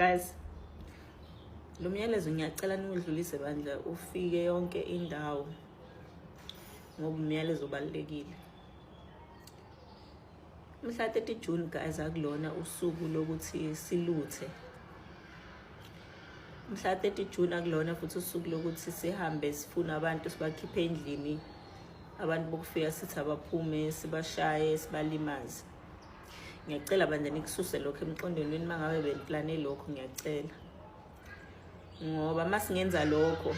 Guys, lo myalezo ngiyacela niwudlulise bandla, ufike yonke indawo, ngoba umyalezo ubalulekile. Mhla 30 June, guys, akulona usuku lokuthi siluthe. Mhla 30 June akulona futhi usuku lokuthi sihambe sifuna abantu, sibakhiphe endlini, abantu bokufika, sithi abaphume, sibashaye, sibalimaze. Ngiyacela bandla nikususe lokho emqondweni wenu. Mangabe beniplane lokho, ngiyacela, ngoba masingenza lokho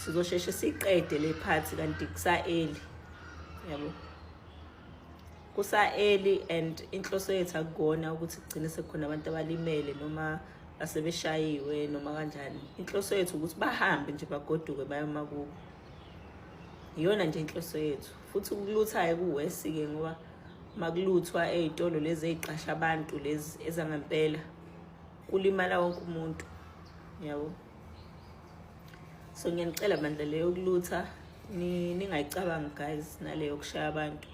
sizosheshe siqede le party, kanti kusa-early, yabo, kusa-early. And inhloso yethu akukona ukuthi kugcine sekukhona abantu abalimele noma asebeshayiwe noma kanjani. Inhloso yethu ukuthi bahambe nje, bagoduke, bayoma kubo. Iyona nje inhloso yethu. Futhi ukulutha-ke ku-worse-ke, ngoba makuluthwa ey'tolo lezi ey'qasha abantu, lezi ezangempela, kulimala wonke umuntu, yabo. So ngiyanicela bandla, leyo kulutha ningayicabangi, guys, naleyo kushaya abantu,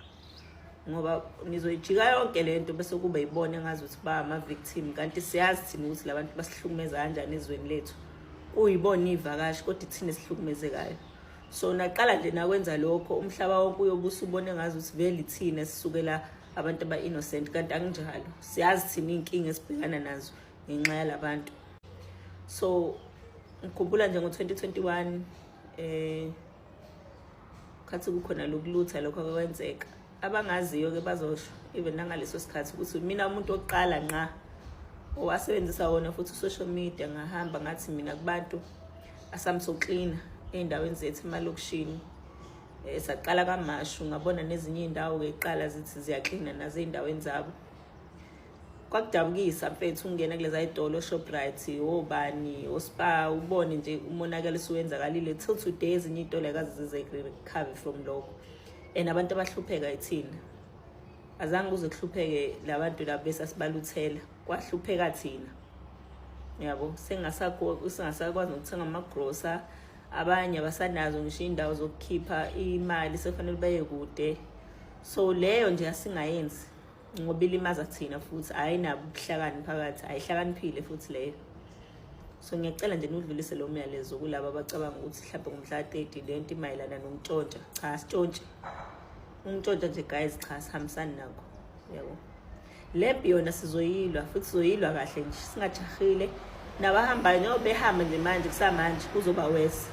ngoba nizoyijika yonke le nto bese kube yibona engazuthi ba ama-victim, kanti siyazi thina ukuthi la bantu basihlukumeza kanjani ezweni lethu. Kuyibona iy'vakashi, kodwa ithina esihlukumezekayo. So naqala nje nakwenza lokho, umhlaba wonke uyobusa ubone ngazuthi vele ithina sisukela abantu aba-innocent, kanti akunjalo. Siyazi thina iy'nkinga esibhekana nazo ngenxa yalabantu. So ngikhumbula nje ngo-2021 khathi kukhona lokulutha lokho akwenzeka. Abangaziyo-ke bazosho even nangaleso sikhathi ukuthi mina umuntu wokuqala nqa owasebenzisa wona futhi u-social media, ngahamba ngathi mina kubantu asamsoklina ey'ndaweni zethu emalokishini. Saqala KwaMashu, ngabona nezinye iy'ndawo-ke kuqala zithi ziyaklina nazo ey'ndaweni zabo. Kwakudabukisa, mfethu, ungena kuleza y'tolo, Shoprite, obani, oSpar, ubone nje umonakalo osuwenzakalile. Till today ezinye iy'tolo akaze zize recover from lokho, and abantu abahlupheka yithina. Azange kuze kuhlupheke labantu laba besasibaluthela, kwahlupheka thina, yabo. Sengasakwazi nokuthenga amagrosa, abanye abasanazo ngisho iy'ndawo zokukhipha imali, sekufanele baye kude. So leyo nje asingayenzi, ngoba ilimaza thina futhi ayinabo ubuhlakani phakathi, ayihlakaniphile futhi leyo. So ngiyacela nje nudlulise lo myalezo kulabo abacabanga ukuthi mhlawumbe ngomhla ka-30 le nto imayelana nokuntshontsha. Cha, sitshontshe ukuntshontsha nje, guys, cha, sihambisani nakho, yabo. Le mpi yona sizoyilwa, futhi sizoyilwa kahle nje, singajahile. Nabahambayo, njengoba behamba nje manje, kusamanje kuzoba worse.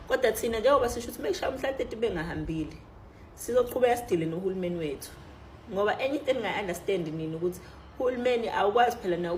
Kodwa thina, njengoba sisho ukuthi mekushaya umhla 30 bengahambile, sizoqhubeka sidile nohulumeni wethu, ngoba enye into engingayi-understand nini ukuthi uhulumeni awukwazi phela na.